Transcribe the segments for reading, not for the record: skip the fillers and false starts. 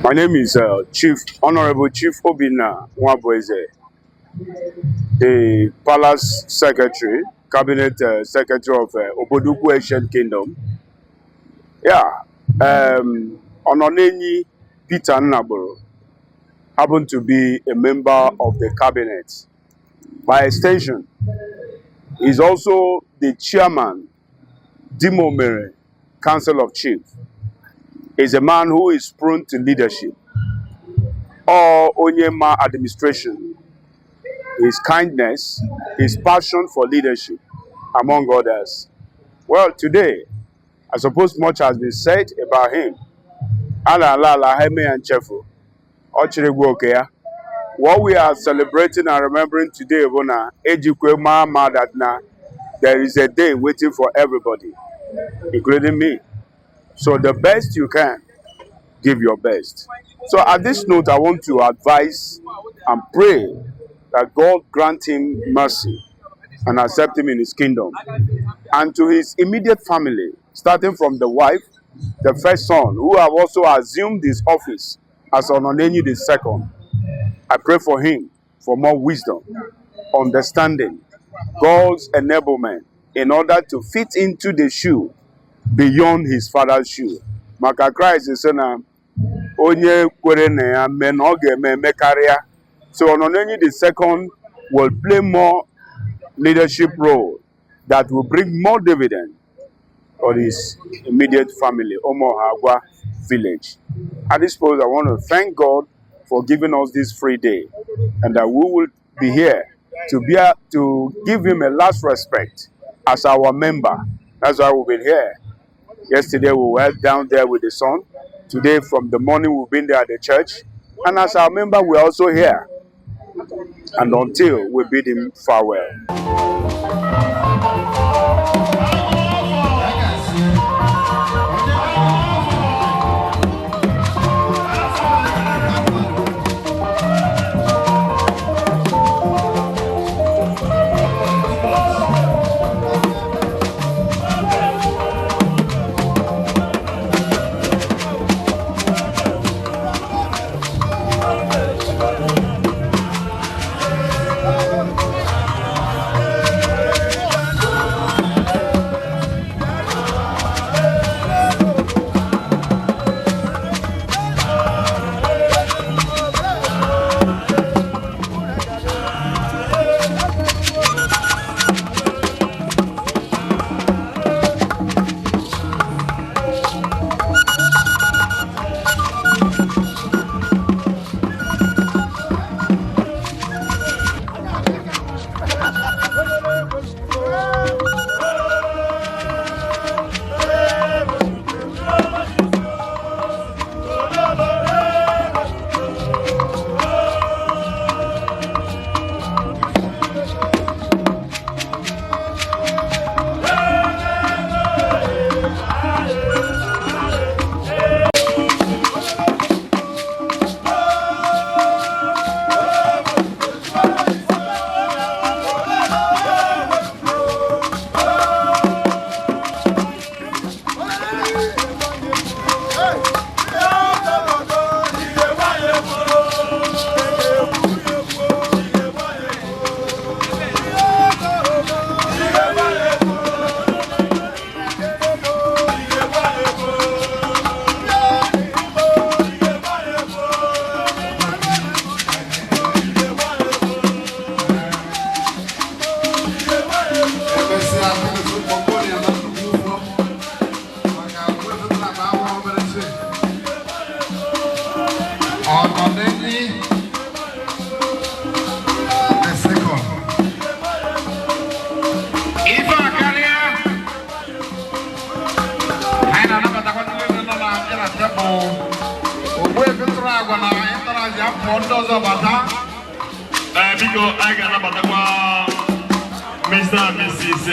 My name is Chief Honorable Chief Obinna Nwabueze, the Palace Secretary, Cabinet Secretary of Obodoukwu Ancient Kingdom. Yeah, Ononenyi Peter Nnagboro happened to be a member of the cabinet. By extension, he's also the chairman, Dimomere Council of Chiefs. Is a man who is prone to leadership or Onyema administration, his kindness, his passion for leadership, among others. Well, today, I suppose much has been said about him. Ala ala ala ha eme ya nchefu. Ọ chịrị gwa oke ya. What we are celebrating and remembering today bụ na ejikwe maa ama that na there is a day waiting for everybody, including me. So the best you can, give your best. So at this note, I want to advise and pray that God grant him mercy and accept him in his kingdom. And to his immediate family, starting from the wife, the first son, who have also assumed his office as Ononenyi the second. I pray for him for more wisdom, understanding, God's enablement in order to fit into the shoe beyond his father's shoe. Maka Christ sị na onye kwere na ya mee na ọ ga-eme eme karịa. So Ononenyi the second will play more leadership role that will bring more dividend for his immediate family, Omohagwa village. At this point, I want to thank God for giving us this free day and that we will be here to give him a last respect as our member. That's why we've been here. Yesterday we were down there with the son. Today from the morning we've been there at the church. And as our member, we're also here. And until we bid him farewell. Emesịa biko ya na nnukwu ụgwọ maka wepụtara na awa obere chi Ọnọnenyi the second. Ife a karịa, anyị na-anabatakwa ndị niile nọ na-abịa na tebụl. Ogbuefi tụrụ agwa na ịtarazi apụọ ndị ọzọ bata. Ee, biko, anyị ga-anabatakwa Mr. and Mrs.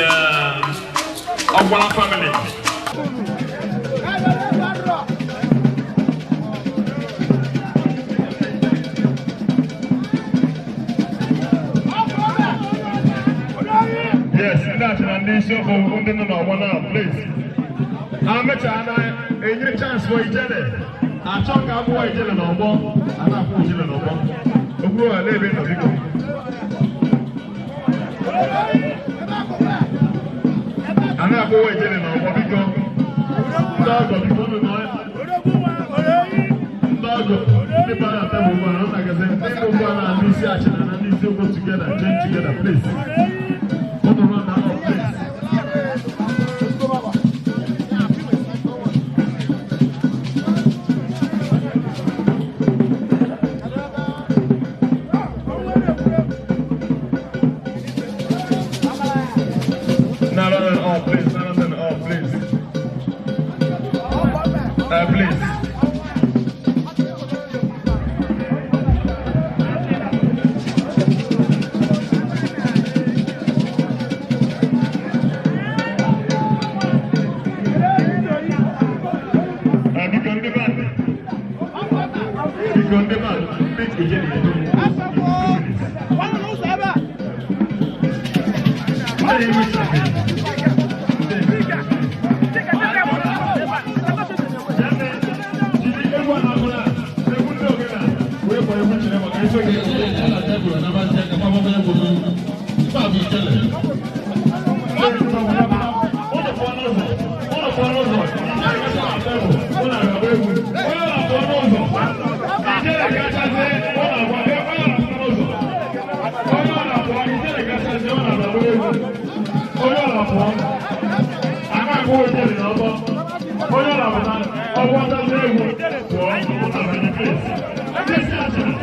Ọkwala family. Yes, ndị achịna ndị isiokwu ndị nọ n'ọgbọ now, please. Ha mechaa na enyere chance for Ijele. Achọ ka abụọ ijele n'ọgbọ, a na-akwụ ijele n'ọgbọ. Okwu ala ebe nọ biko. A na-akwụwa ijele n'ọgbọ biko. Ndị ọgọ biko unu nọ. Ndị ọgọ ndị bara na tebụl ugbu a na nagazi ndị ugbu a na ndị isi achịna na ndị isi okwu together, join together, please. Unu run that up, please. No, no, no, oh, please, no, no, no, oh, please. Please. Biko ndị band. Biko ndị band, make ijele edo. Ndị na-enwe jiri egwu a na-agụ na egwu ndị ogene a wee kpọọ egwu chere maka ife gị. Ụnụ pụọ n'ụzọ, ụnụ pụọ n'ụzọ, ijele kacha na tebụl, ụnụ agaba egwu. Onye na-apụọ n'ụzọ, ijele kachazie, ọ na-agba bịa, onye na-apụọ n'ụzọ. Onye ọ na-apụọ, ijele kachazie, ọ na-agba egwu. Onye ọ na-apụọ, a na-agụ ijele n'ọgbọ. Onye ọ na-apụta, ọ gbọchazie egwu, pụọ, ọ na-abanye place. Ndị isi achịna.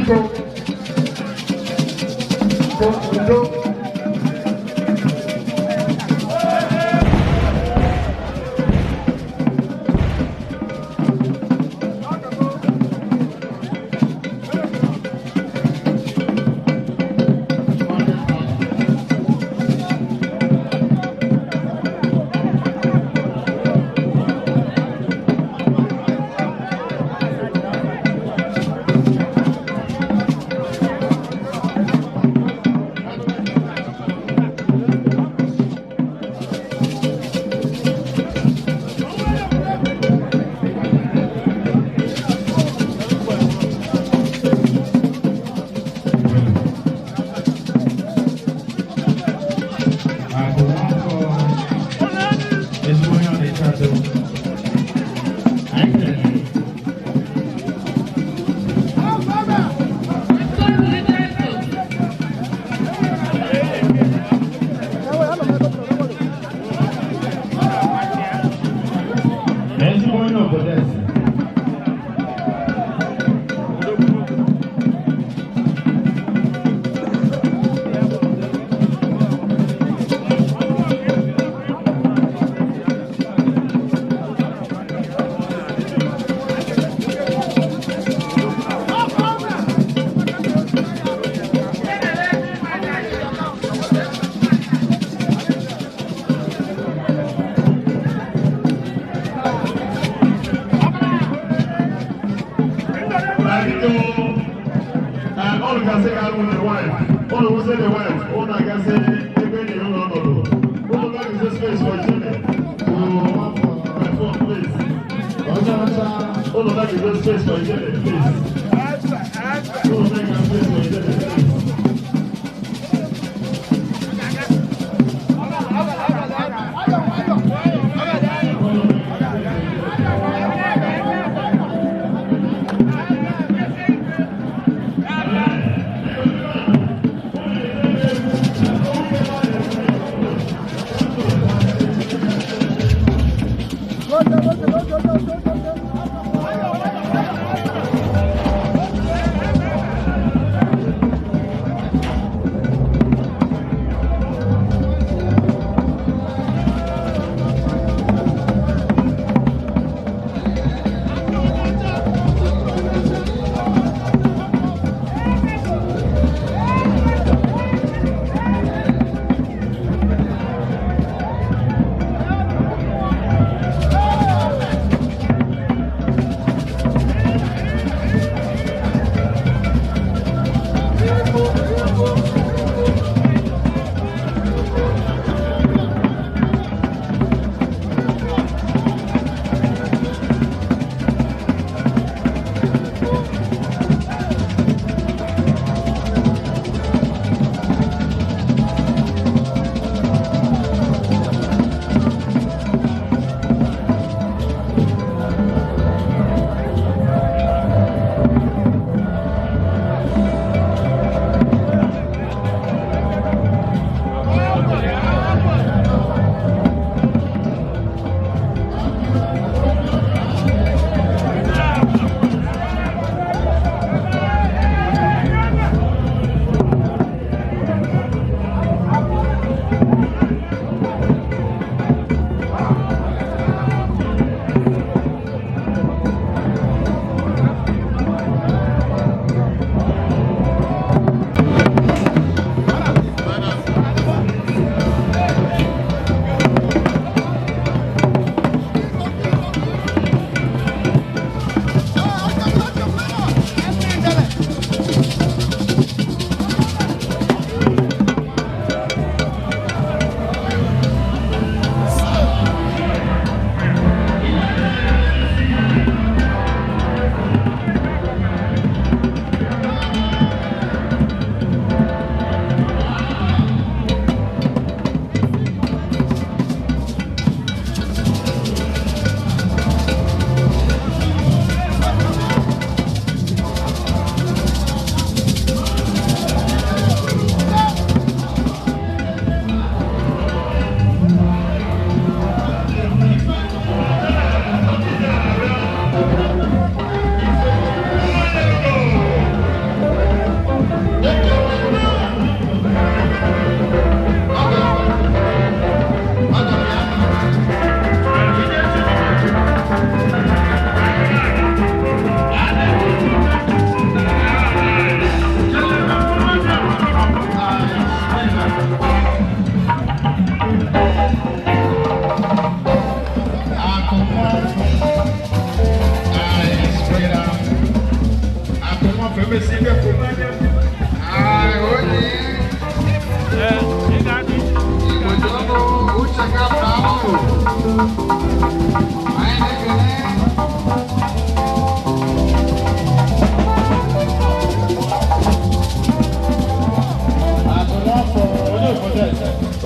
Go. Ezigbo onye ọ na-eche adị. Anyị kelere. Ezigbo onye obodo eze. Ọ gasị ga alụ the wife, ụlọ wụsị the wife, ụlọ agasị ebe enyi ụlọ nọdụ. Ụlọ ga-use space for Jimmy to perform, please. Ụlọ ga-use space for Jimmy, please. Ụlọ ga-use space for Jimmy, please.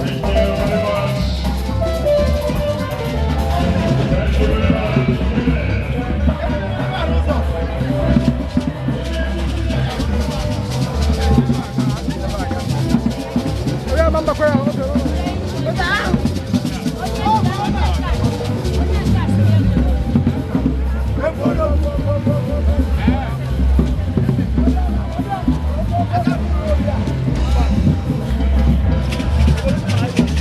Thank you very much. Thank you very much.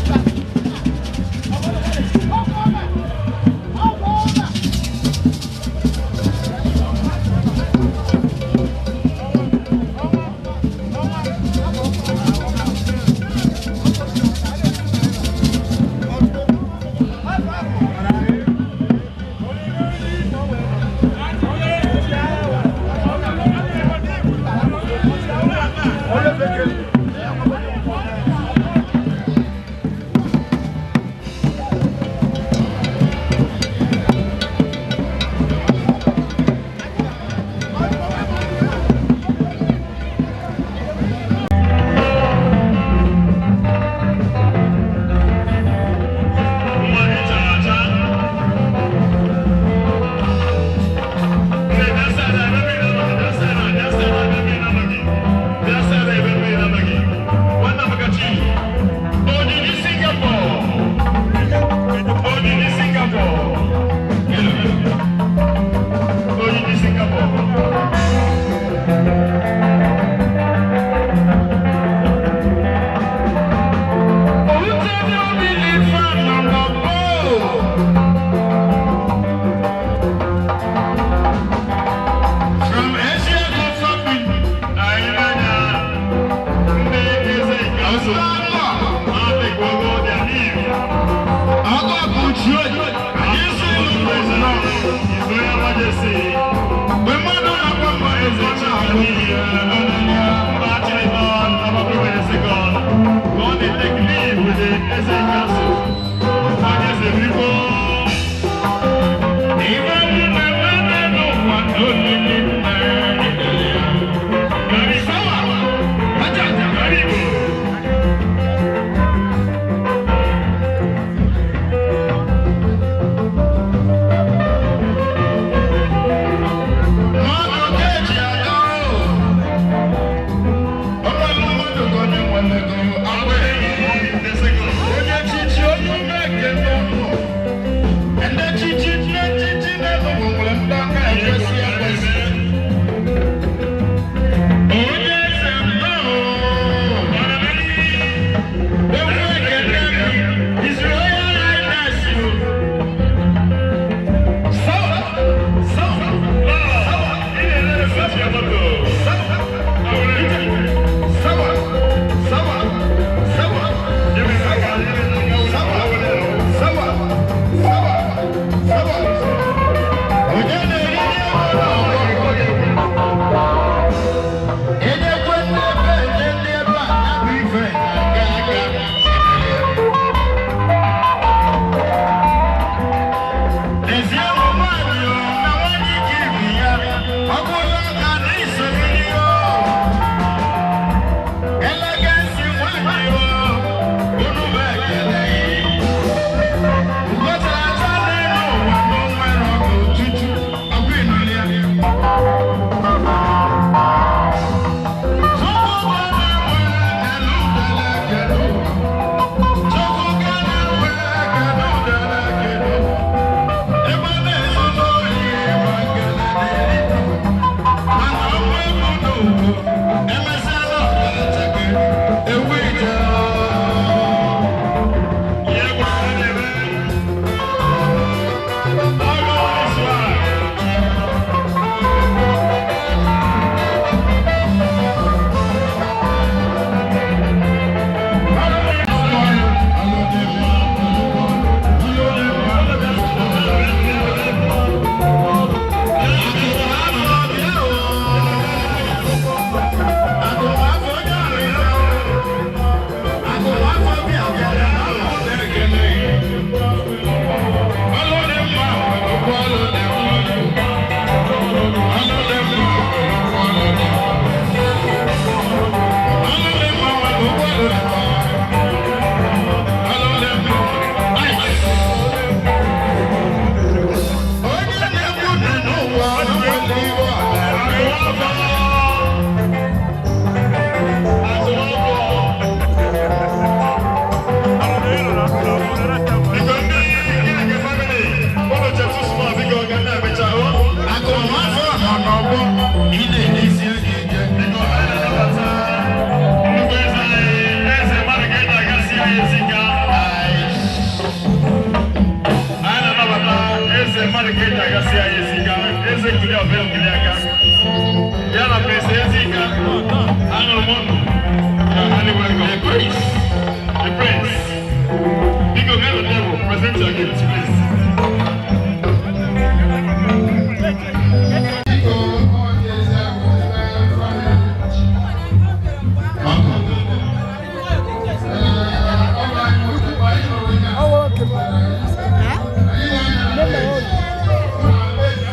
Mmadụ ka eji agasị anyị esi ka eze kuli ọbịa nkuli aka. Ya na Prince Ezika, anụrụ m ọnụ. Ya highly welcome. The prince. The prince. Biko, get on the table. Present your gifts, please. Biko, ọ dị ezi agwa ebe family. Ee, ọ bụ anyị nwoke, anyị nụrụ ya. Anyị na-anya na page. Na page,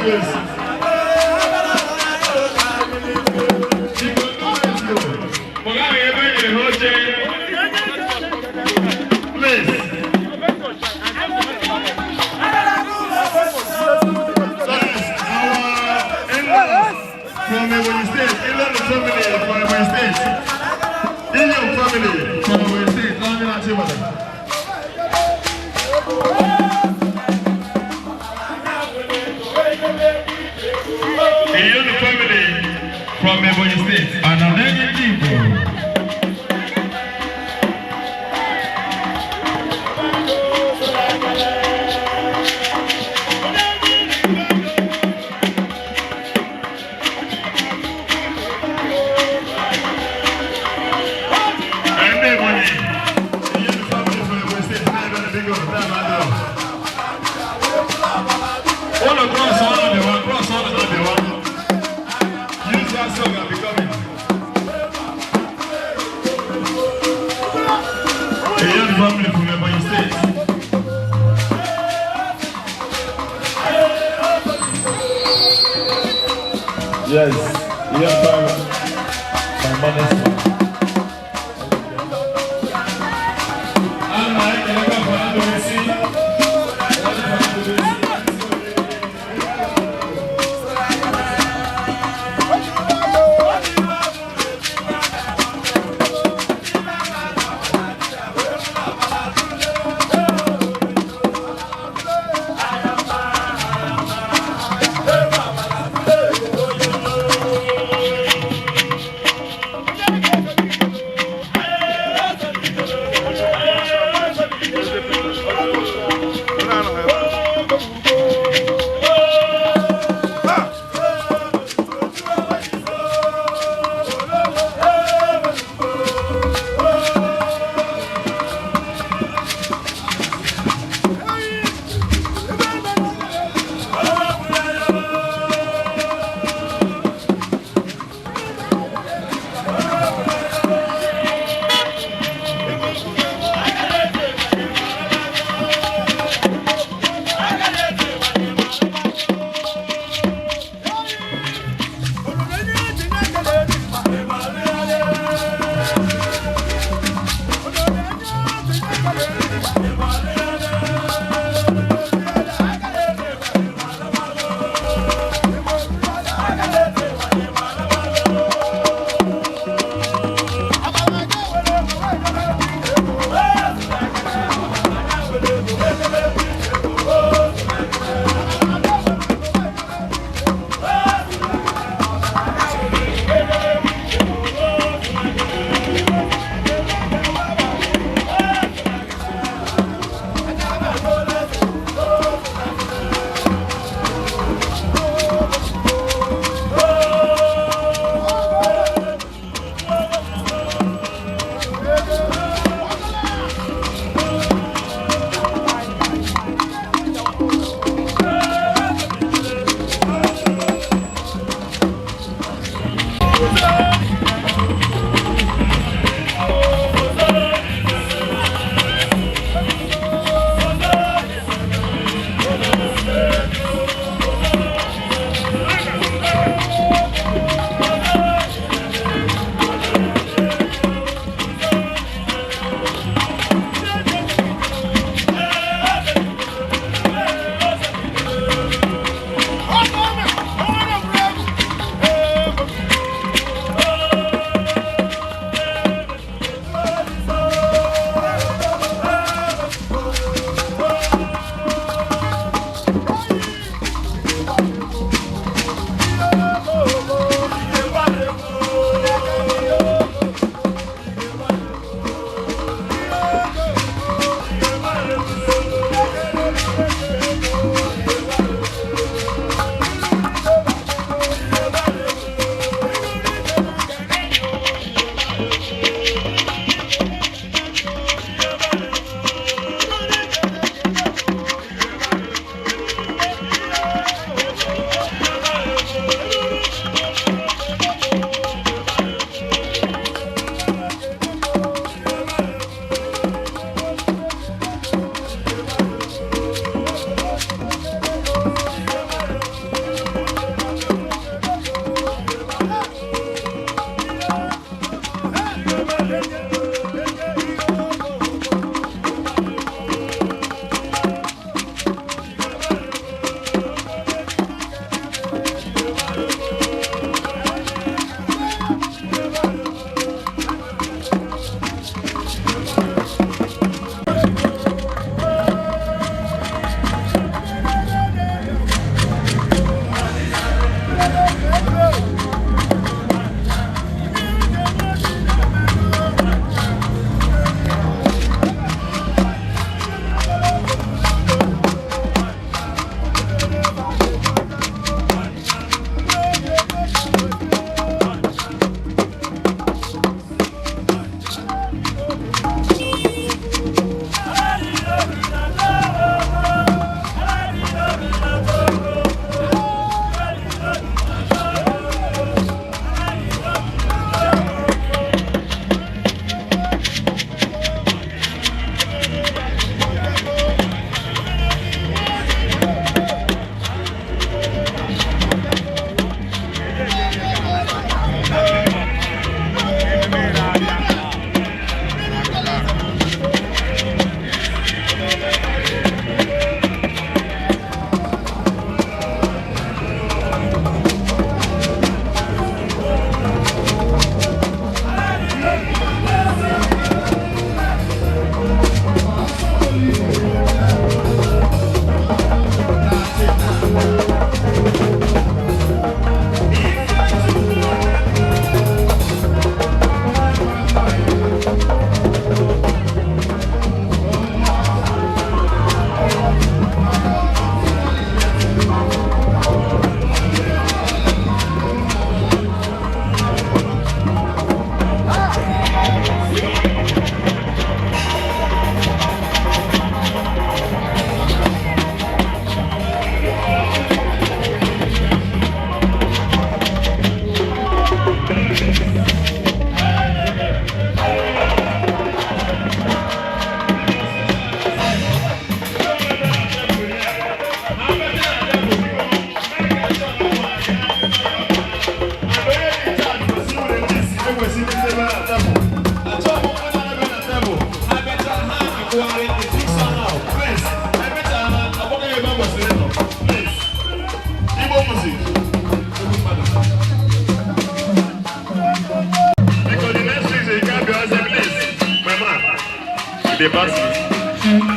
Please. Please. Yes, our in-laws from Ebonyi State, in-law family from Ebonyi State, in-law family from Ebonyi State, London and Chibata. In-law family from Ebonyi State, and Anenye Igbo. Ndị Ebonyi, in-law family from Ebonyi State, ha ebe na big up, time adọ. Ụlọ cross ọnụ dịwa, cross ọnụ dịwa. Use that song and be coming. A young family from Ebonyi State. Yes, young family. My mother's one. Ana ekelekwa Fernando Messi. Fernando Messi.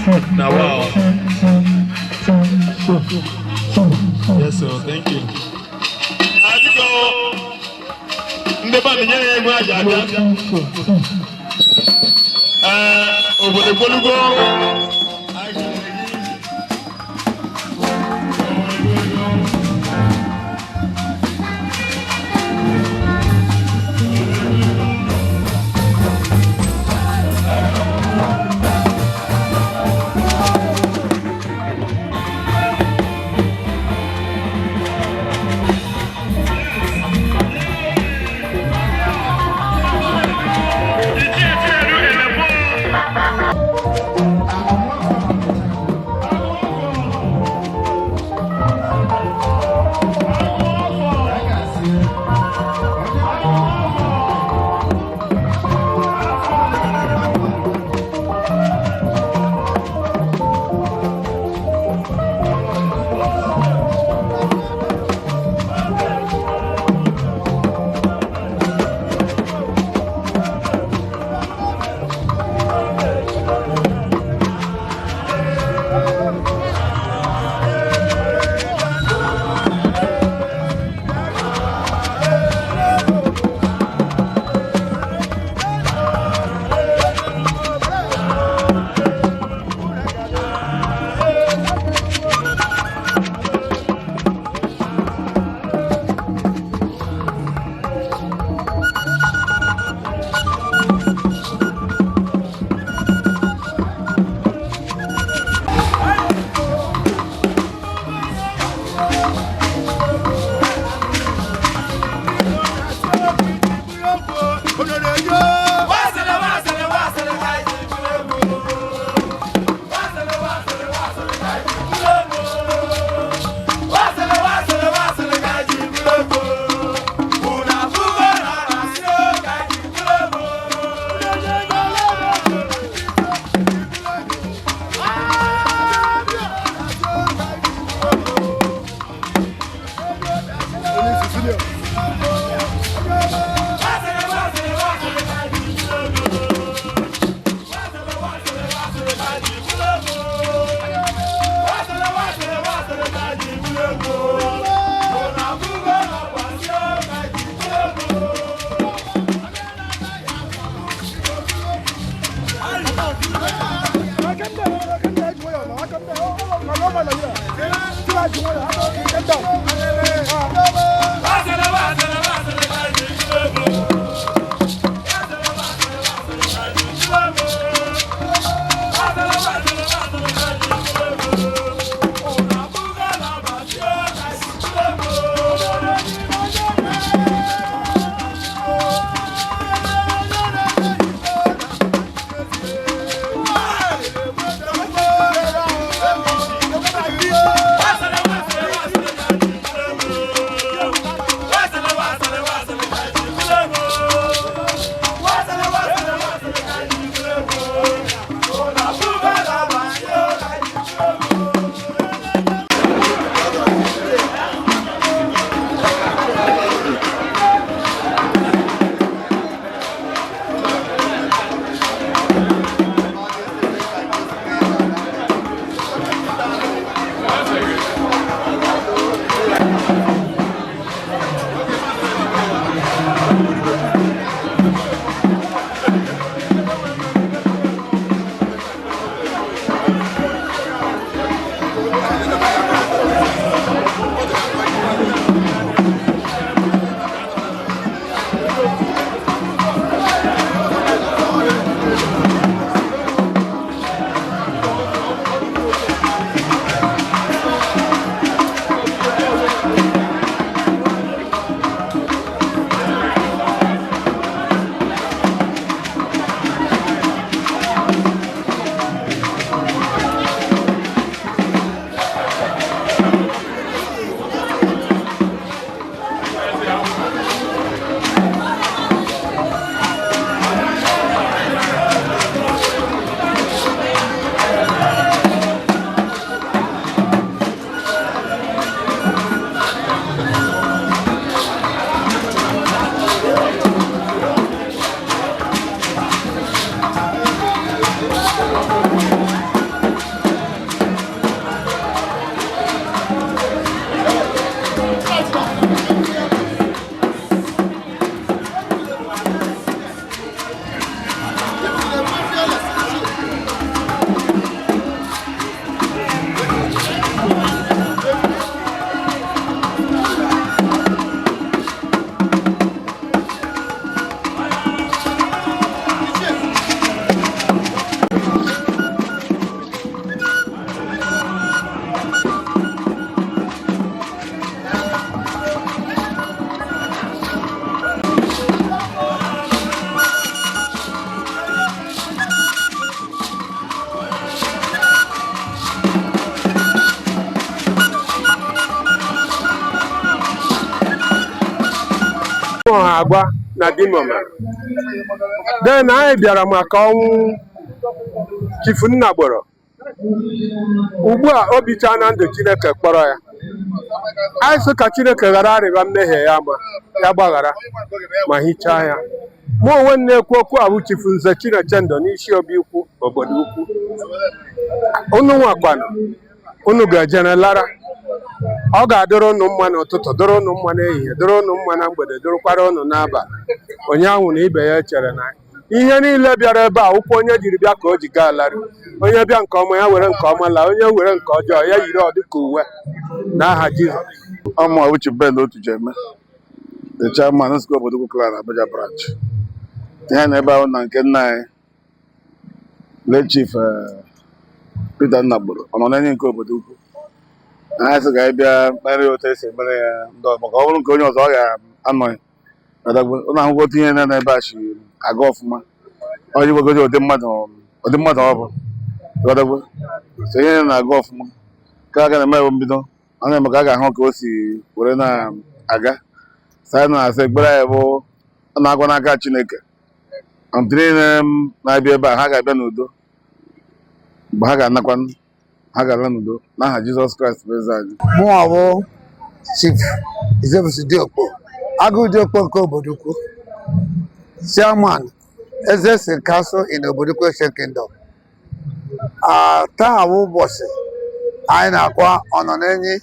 Na wow. Yes sir, thank you. Adịgo ndị band nyere ya egwu aja abịa. Ee, obodo gbolugo. Ọhagwa na Dimoma. Then anyị bịara maka ọnwụ Chief Nnagboro. Ugbu a o bichaa na ndụ, Chineke kpọrọ ya. Anyị sị ka Chineke ghara arịba mmehie ya ma ya gbaghara ma hichaa ya. Mụ onwe m na-ekwu okwu a bụ Chief Nze Chinechendo n'isi obi ukwu obodo ukwu. Unu nwakwanụ, unu ga-ejere lara. Ọ ga-adịrị unu mma n'ụtụtụ, dịrị unu mma n'ehihie, dịrị unu mma na mgbede, dịrịkwara unu n'abalị. Onye ahụ na ibe ya chere na ihe niile bịara ebe a, ụkwụ onye jiri bịa ka o ji gaa larị. Onye bịa nke ọma, ya were nke ọma laa. Onye were nke ọjọọ, ya yiri ọ dịka uwe, n'aha Jizọs. Ọmụ Uche Ben Otujeme, the chairman Nzukọ Obodo Ukwu Clan Abuja branch. Ihe na ebe ahụ na nke nna anyị, late Chief Peter Nnagboro, ọ nọ n'enyi nke obodo ukwu. Anyị sị ka anyị bịa mere ya otu esi emere ya ndị ọzọ, maka ọ bụrụ nke onye ọzọ ọ ga-anọghị. Ụlọ akwụkwọ tinye na ebe a si aga ọfụma. Ọ ji gwagozi ụdị mmadụ ọ bụ. Ghọtagbo? So ihe na-aga ọfụma ka a ga na-eme bụ mbido ọ na-eme ka a ga-ahụ ka o si were na-aga. So anyị na-asị ekpere anyị bụ ọ na-agwa n'aka Chineke, ndị niile na-abịa ebe a, ha ga-abịa n'udo. Mgbe ha ga-anakwa, ha ga-ala n'udo, n'aha Jizọs Kraịst bụ eze anyị. Mụnwa bụ Chief Izebusi Diokpo, Agụ Diokpo nke obodo ukwu, chairman Eze Council in Obodo Ukwu Ancient Kingdom. Taa bụ ụbọchị anyị na-akwa ọnọ n'enyi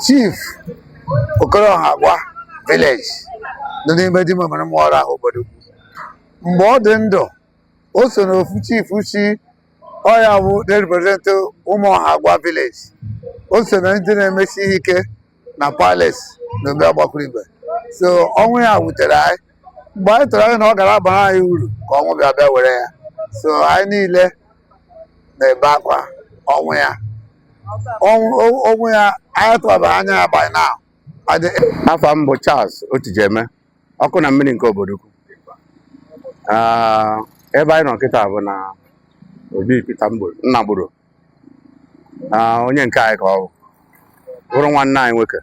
Chief Okorohagwa village dị n'ime Dimomere Mmụọra ahụ obodo ukwu. Mgbe ọ dị ndụ, o so n'ofu chief chi ọya bụ represent Ụmụọhagwa village. O so na ndị na-emesi ihe ike na palace na Obi Agbakwuru. So ọnwụ ya wutere anyị. Mgbe anyị tụrụ anya na ọ gara abara anyị uru, ka ọnwụ bịa bịa were ya. So anyị niile na-ebe akwa ọnwụ ya. Ọnwụ ya anyị tụbara anya ya by now. Afọ m bụ Charles Otujeme, ọkụ na mmiri nke obodo ukwu. Ebe anyị nọ kịta bụ na obi Peter Nnagburu. Onye nke anyị ka ọ bụ, bụrụ nwanne anyị nwoke.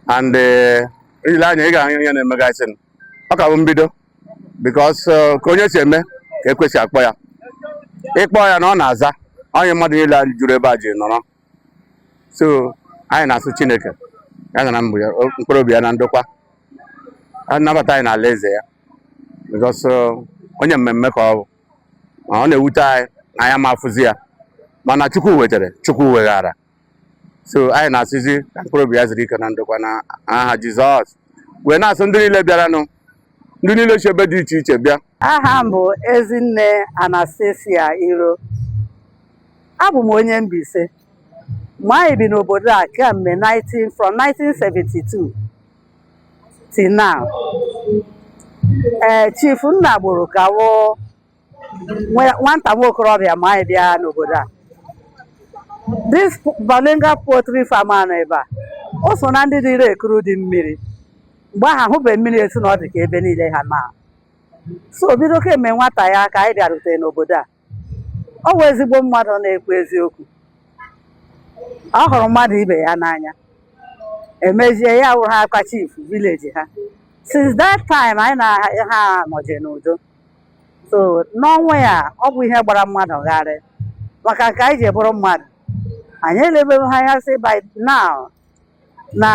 And ile anya, ị ga-ahụ ihe na-emegasị. Ọ ka bụ mbido, because ka onye si eme ka ekwesị akpọ ya. Ịkpọ ya na ọ na-aza onye mmadụ niile juru ebe a ji nọrọ. So anyị na-asụ Chineke ya nara mbụ ya mkpụrụ obi ya na ndokwa, anabata anyị n'ala eze ya, because onye mmemme ka ọ bụ. Ma ọ na-ewute anyị na anyị ama afụzi ya, mana Chukwu wetara, Chukwu weghara. So anyị na-asịzi ka mkpụrụ obi ya zuru ike na ndokwa na aha Jizọs, wee na-asụ ndị niile bịaranụ, ndị niile si ebe dị iche iche bịa. Aha m bụ Ezinne Anastasia Iro. Abụ m onye Mbaise. Mgbe anyị bi n'obodo a kemgbe 19 from 1972 till now. Ee, Chief Nnagburu ka wụ nwata nwa okorobịa ma anyị bịa n'obodo a. This Balenga poultry farm a nọ ebe a, o so na ndị dịrị ekuru dị mmiri. Mgbe ahụ ahụbeghị mmiri etu na ọ dị ka ebe niile ha na. So bido kemgbe nwata ya ka anyị bịarutere n'obodo a. Ọ bụ ezigbo mmadụ na-ekwu eziokwu. Ọ hụrụ mmadụ ibe ya n'anya. Emezie ya wụrụ ha aka chief village ha. Since that time, anyị na ha nọje n'udo. So n'ọnwụ ya, ọ bụ ihe gbara mmadụ gharị, maka nke anyị ji bụrụ mmadụ, anyị elebeghị ha anya sị by now na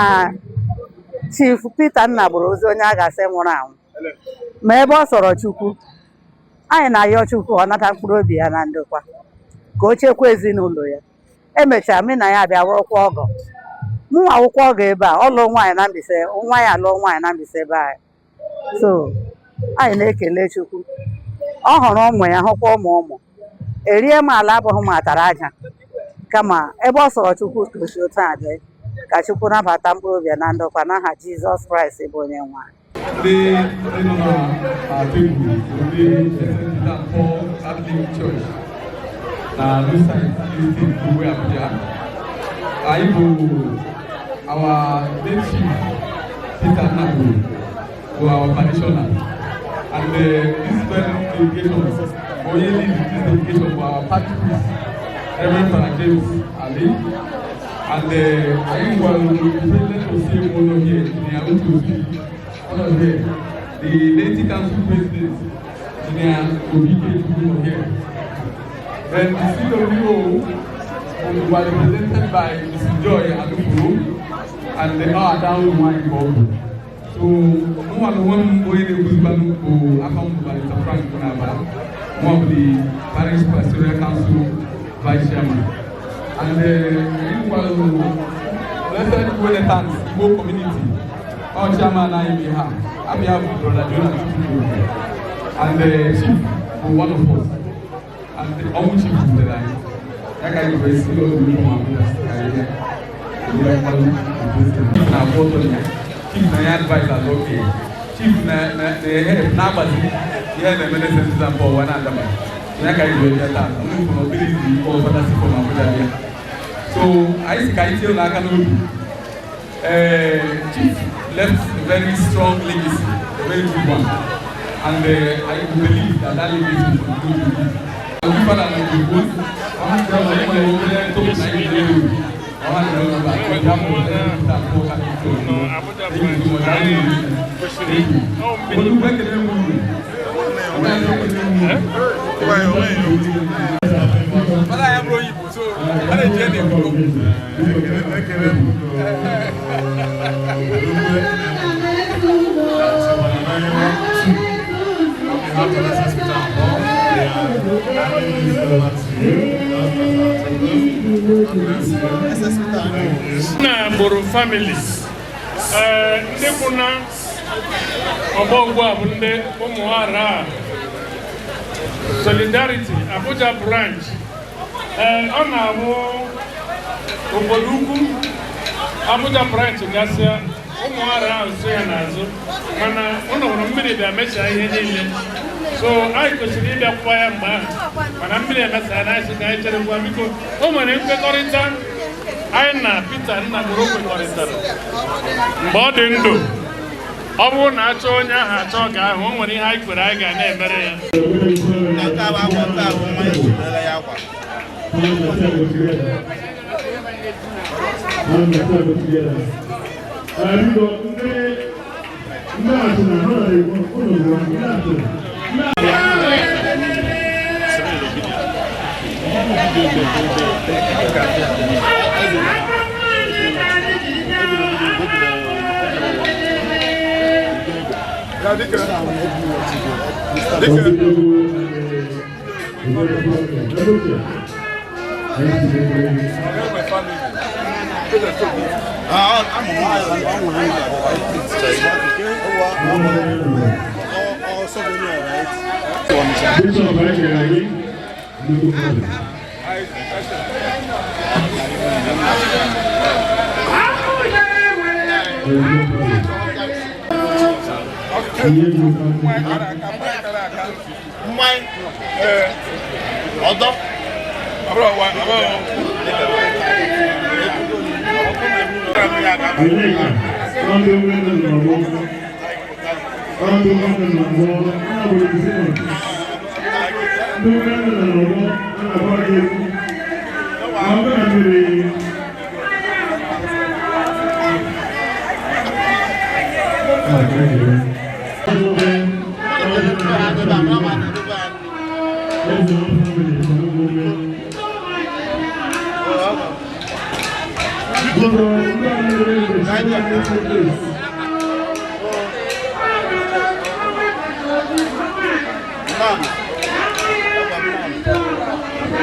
Chief Peter Nnagburu ozi onye a ga-asị nwụrụ anwụ. Ma ebe ọ sọrọ Chukwu, anyị na-ayọ Chukwu ọ nata mkpụrụ obi ya na ndokwa, ka o chekwa ezinụlọ ya. Emechara mụ na ya bịa wụrụkwa ọgọ. Mụnwa wụkwa ọgọ ebe a. Ọ lụọ nwaanyị na Mbaise, nwa ya lụọ nwaanyị na Mbaise ebe anyị. So anyị na-ekele Chukwu. Ọ hụrụ ụmụ ya, hụkwa ụmụ ụmụ. Erie m ala abụghị m atara aja, kama ebe ọ sọrọ Chukwu ka o si otu a dị, ka Chukwu nabata mkpụrụ obi ya na ndokwa, n'aha Jizọs Kraịst bụ onye nwe anyị. Ndị ndị nọ na tebụl bụ ndị St. Peter and Paul Catholic Church na New Site Estate, Uwe, Abuja. Anyị bụ our late Chief Peter Nnagburu bụ our parishioner, and this very dedication, onye lead this dedication bụ our parish priest, Reverend Father James Ali. And anyị gwara the president of CMO nọ here, Engineer Uche Obi, ọ nọ here. The Laity Council President, Engineer Obi Ikechukwu nọ here. Then the CWO was represented by Mrs. Joy Alufuru and the Ada Nwanyị ka ọ bụ. So, mụnwa na onwe m onye na-ekwuzikwanụ bụ afọ m bụ Barrister Frank Munaba, one of the Parish Pastoral Council Vice Chairman. And anyị gwara Blessed Renaissance Igbo Community, ọ chairman anyị bi ha, abịa bụ Brother Jonah Chukwuoke. And the chief bụ one of us. And the ọnwụ chief butere anyị. Ya ka anyị wee si n'oge ụmụ Abuja ka anyị bịa. Ndị mkpalụ chief na-akwụ ọtọ na ya. Chief na ya advice as okay. Chief na na na na-agbazi ihe na-eme na sensisa mba ụwa na-adaba. Ya ka anyị wee bịa taa. Ndị kwuru na obere izu ikpe ọzọ si from Abuja bịa. So anyị si ka anyị tie unu aka n'obi. Chief left a very strong legacy, a very good one. And I believe that that legacy will continue to live. Our father na the good, ọha ndị ọzọ nwere obere token anyị ga-ewu. Ọha ndị ọzọ ba on behalf of the Peter Paul Catholic Church. Thank you so much. Thank you. Olùkọ́ ekele m unu. Ọba ya ekele m unu. Fada ya bụrụ oyibo, so ọ na-eji ede kwuru. Ekele m unu. On behalf of SS Peter and Paul, we are handing this over to you. God bless you. Thank you. Nnagboro family, ee, ndị kwụ na ọgbọ ugbu a bụ ndị ụmụara Solidarity Abuja branch. Ee, ọ na-awụ obodo ukwu Abuja branch gasịa, ụmụara ahụ so ya n'azụ, mana ụnụ hụrụ mmiri bịa mechaa ihe niile, so anyị kwesịrị ịbịakwụwa ya mgbe ahụ, mana mmiri emesara na anyị sị ka anyị cherekwa. Biko, o nwere nkwekọrịta anyị na Peter Nnagboro kwekọrịtara mgbe ọ dị ndụ. Ọ bụrụ na achọ onye ahụ achọ ga ahụ, o nwere ihe anyị kwere anyị ga na-emere ya. Nke a bụ akwa, nke a bụ mmanya eji mere ya akwa. Bishop anyị kere gị nnukwu mmadụ. Ezigbo mmadụ. Ihe dị ụtọ. Mmanya ọdọ. Onyeka, ọdụ mmadụ n'ọgbọ. Ọdụ mmadụ n'ọgbọ, ọ bụ isi. Ndị mmadụ n'ọgbọ, a na-agba gị egwu. Ma ọ bụrụ na mmiri. Ah, thank you.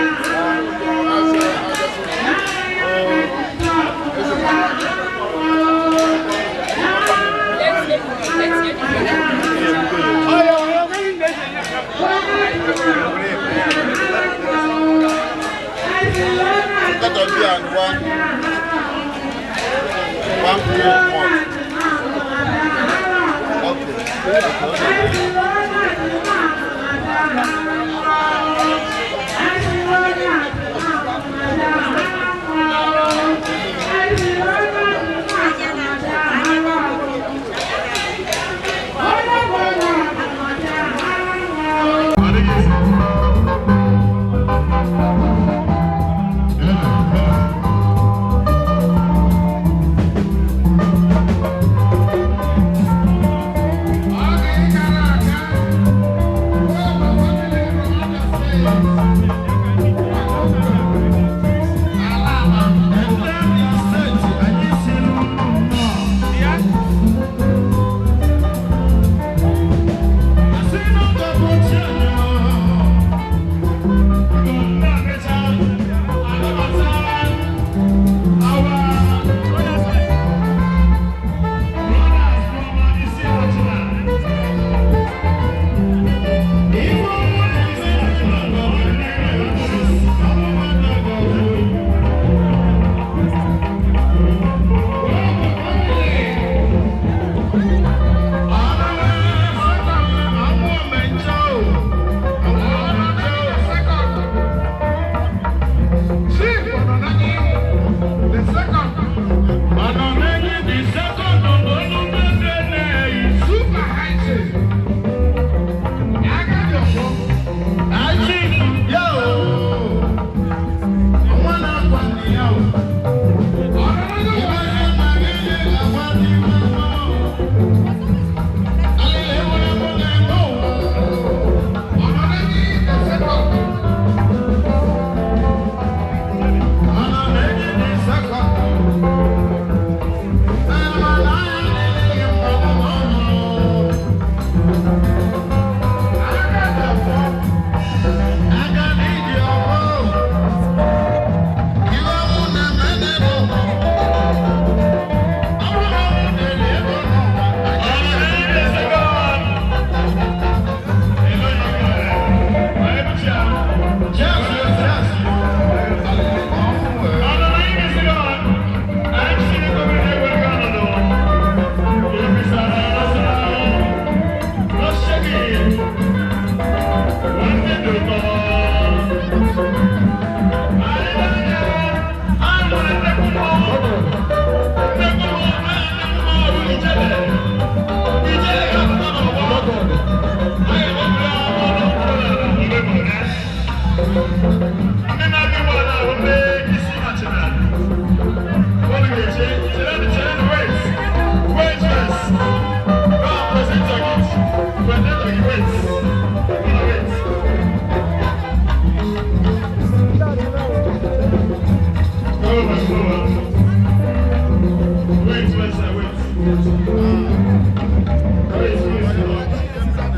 Carton beer and one cold malt. Okay. Ndị na